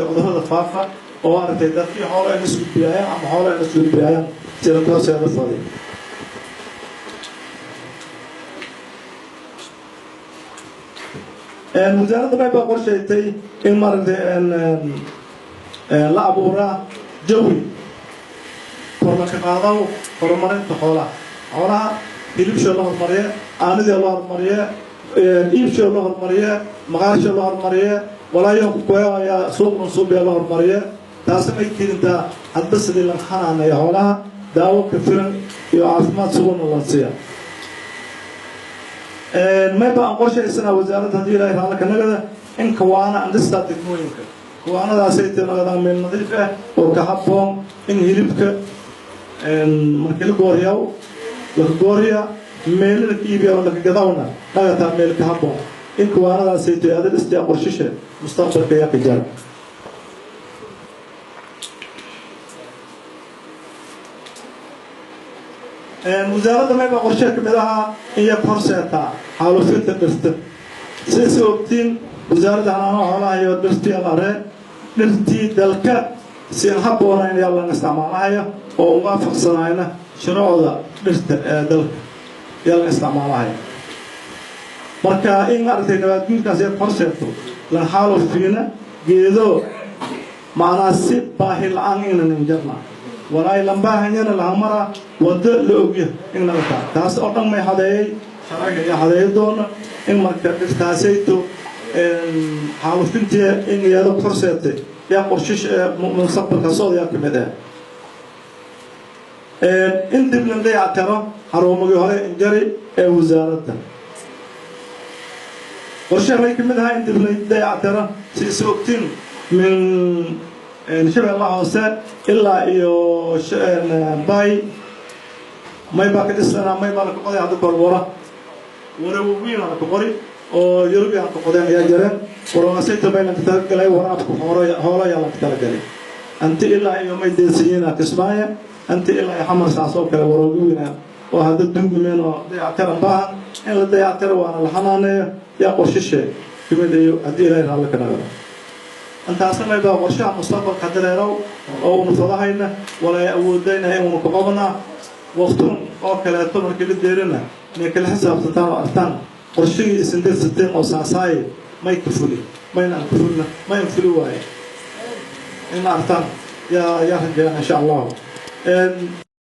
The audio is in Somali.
Cudurrada faafa oo aragtay dadkii xoolo ay isgudbiyayaan ama xoolo ay isgudbiyayaan sida kooseeda faday. Wasaaradda may baa qorshaysay in maaragtay la abuuraa jawi korlaka qaadaw horumarinta xoolaha. Xoolaha hilibshoo la horumariye, aanidii la horumariye, iibshoo la horumariye, maqaarshoo la horumariye, walaayoonku kuayaa suuqna suubiya la horumariye. Taasi may keentaa hadba sidii lan xanaaneeya xoolaha, daawo ka filan iyo caafimaad suguna lan siiya. Mayba aan qorshaysanaa wasaaradda, haddii Ilaahay raalli ka nagada, in kawaana andhistaa degmooyinka. Kawaanadaasay tinagadaan meel nadiif ah oo ka habboon in hilibka markii la gooriyaw laka gooriya, meelo laka iibiya oo laka gadawna dhagataa meel ka habboon in kawaanadaasay toyaada dhistaa qorshishe mustaqbalka yaa ka jara. Wasaaradda mayba qorshee kamid ahaa in ya horseetaa xaalufinta dhirta. Sidaysa ogtiin, wasaaradda xanaanaha xoolaha iyo dhirtii alaree dhirtii dalka si aan habboonayn yaa lan isticmaalahayo oo waafaqsanayna shuruucda dhirta ee dalka yaa lan isticmaalahayo. Marka in maaragtay nabaadguurkaas yaad horseeto lan xaalufiina geedo, macnaa si baahi la-aan inan injarna walaay lambaahanyana lahamara waddo la ogya in laga taa. Taas oo dhan may hadeeyey sharciga iyo hadeeyo doona in marka dhirtaasayto xaalufintii in iyado horseetay yaa qorshish mustaqbalka sooda yaa kamid ah in dib lan dayac tiro xarumagii hore injari ee wasaaradda. Qorshe may kamid ahaa in dib lan dayac tiro, si is ogtiin, min Shabeellaha Hoose ilaa iyo Bay may baa ka dhisanaa, may baa laka qoday hadda kahor wara wara waweyn aa laka qori oo Yurubiyan ka qodeen ayaa jireen. Warasayta may lanka talagalay waraabka hooro hoolo ayaa lanka talagalay anti ilaa iyo may deelsiyiina Kismaayo, anti ilaa iyo Xamar. Saas oo kale waroogi weyna oo hadda dungumeen oo dayactiran baahan in la dayactiro waana la xanaaneeyo yaa qorshishe kamid iyo, haddii Ilaahay raalli ka nagado. Intaasna may baa qorshaha mustaqbalka dareerow oo unu fadahayna walay awoodayna in unu ku qabanaa waqtun oo kaleeto. Markii la deerina inay kala xisaabtantaan oo artaan qorshigii isindirsateen oo saasaaye may ka fuli, mayna aan ka fulna, may an fuli waaye in artaan yaa rajeeyaan, insha Allahu.